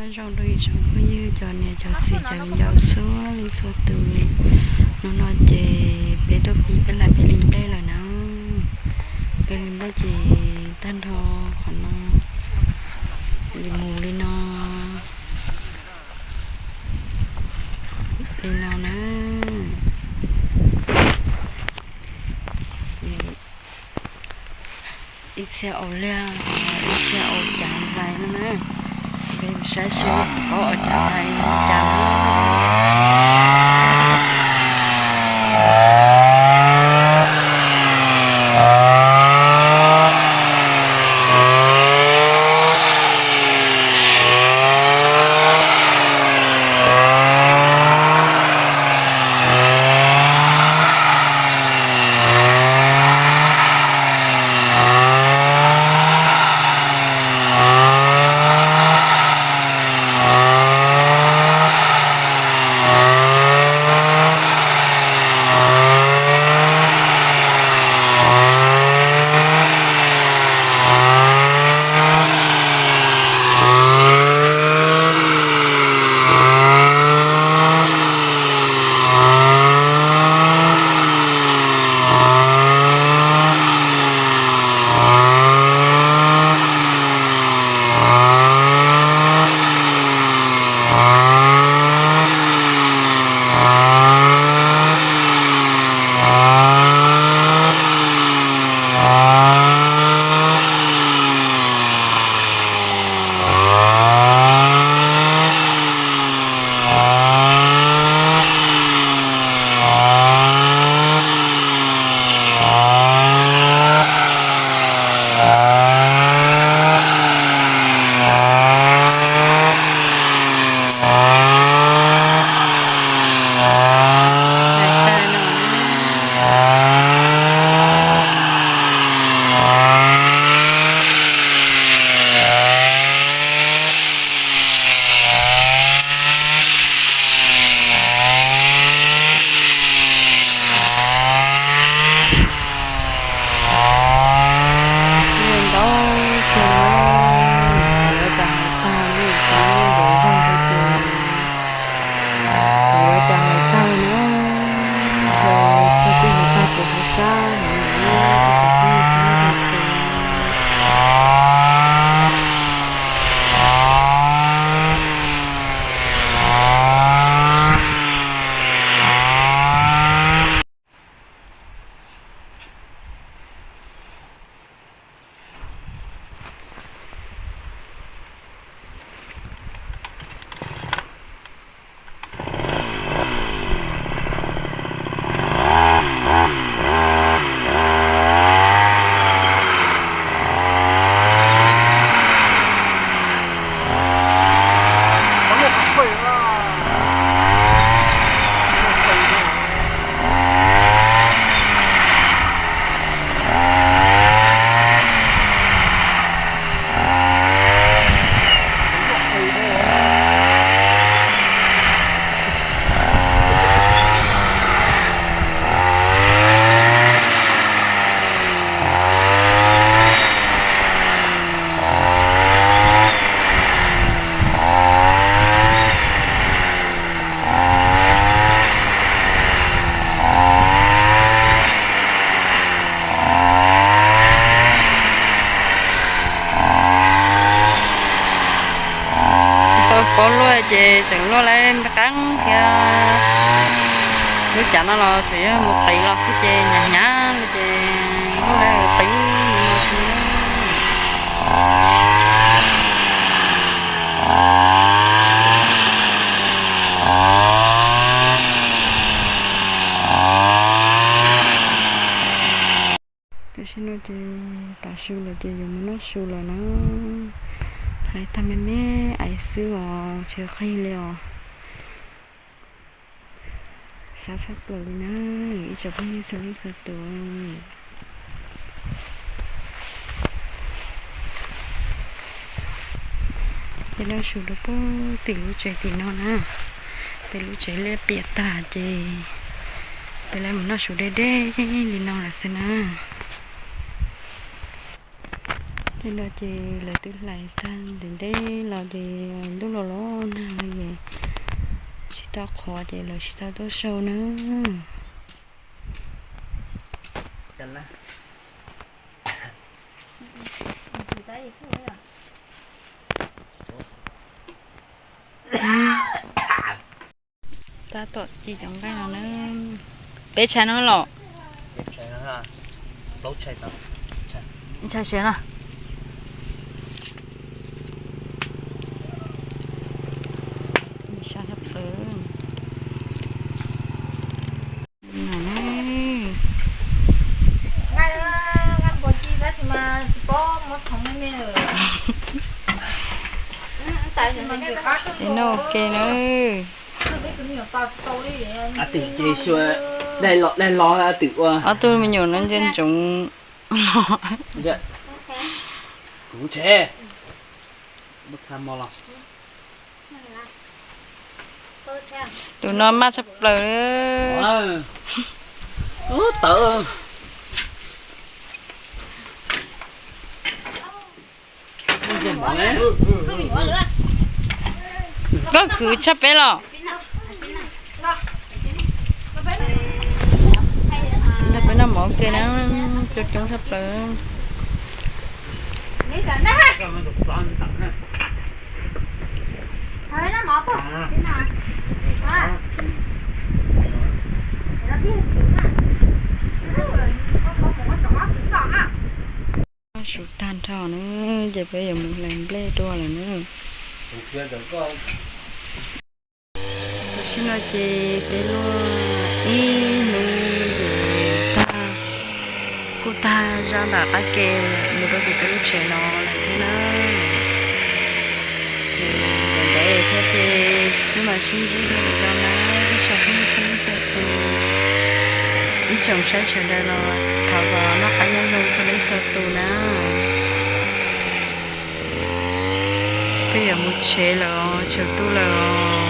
Zoo rau ib tsoom phooj ywg cov niam cov txiv cov viv ncaus txhua leej txhua tus. Hnub no ces peb tuaj pib peb laim peb li nplej lawm na. Peb li nplej ces tag nrho qhov no li mus li no, li no na. Ib txhia ua liag, ib txhia ua cav vais no na. Peb mus saib seb qhov ua cav vais cas. Ntau, ntau, ua cas hais tag li, kuv nkees zog rau ces kuv ua cas hais tag na, txog txij hais tag kuv kuv sab heev na, kuv kuv sab rau ces Tau pov luaj ces tseem luaj lawm qeeb thiab. Lub cav no los tseem yog mus qiv los xwb ces hnyav hnyav li ces luaj lawm qeeb no xwb. Tam sim no ces tav su lawm ces yuav mus noj su lawm na. Hlais tag me me ais xwb os, tsis qhib li os. Sab tshaj plaws li na, ib tsoom phooj ywg txhua leej txhua tus. Peb noj su rau pem tim lub tsev tim no na. Peb lub tsev liab pliam tag ces peb lawv mus noj su deb deb li no lawm xwb na. Tej no ces lawv twb hlais tag ntev ntev los ces ntuj los los nag no ces tsis tau qhuav ces lawv tsis tau tuaj sau na. Tab tom ci cov nqaij no na. Peb tshais no los? Tshais siav na. Nqaij npua ci tab sis mas tsis paub muab txhoov me me lawm. Tab sis mas ntxim qab kawg nkaus. Ua ke na. Twm ces xyuas daig los daig los twm ua. Ob tug me nyuam no ntsia ntsoov. Kuv ntshe. Tus no maj tshaj plaws. Tawv. Koj khwv tshaj peb los? Nrog peb noj mov ua ke na, coob coob tshaj plaws. Su tag nrho na, ces peb yuav mus hlais nplej dua lawm na. Tam sim no ces peb luaj ib hnub yuav tag, kuj tag zaj ntawm qab ke mus rau tim peb lub tsev no lawm thiab na. Ces ntawm ntawd thiab ces wb mam sib ntsib dua lwm zaus na, ib tsoom phooj ywg txhua leej txhua tus, ib tsoom saib sawv daws los thov kom noj qab nyob zoo txhua leej txhua tus na. Peb yuav mus tsev lawm os, tsaus ntuj lawm os.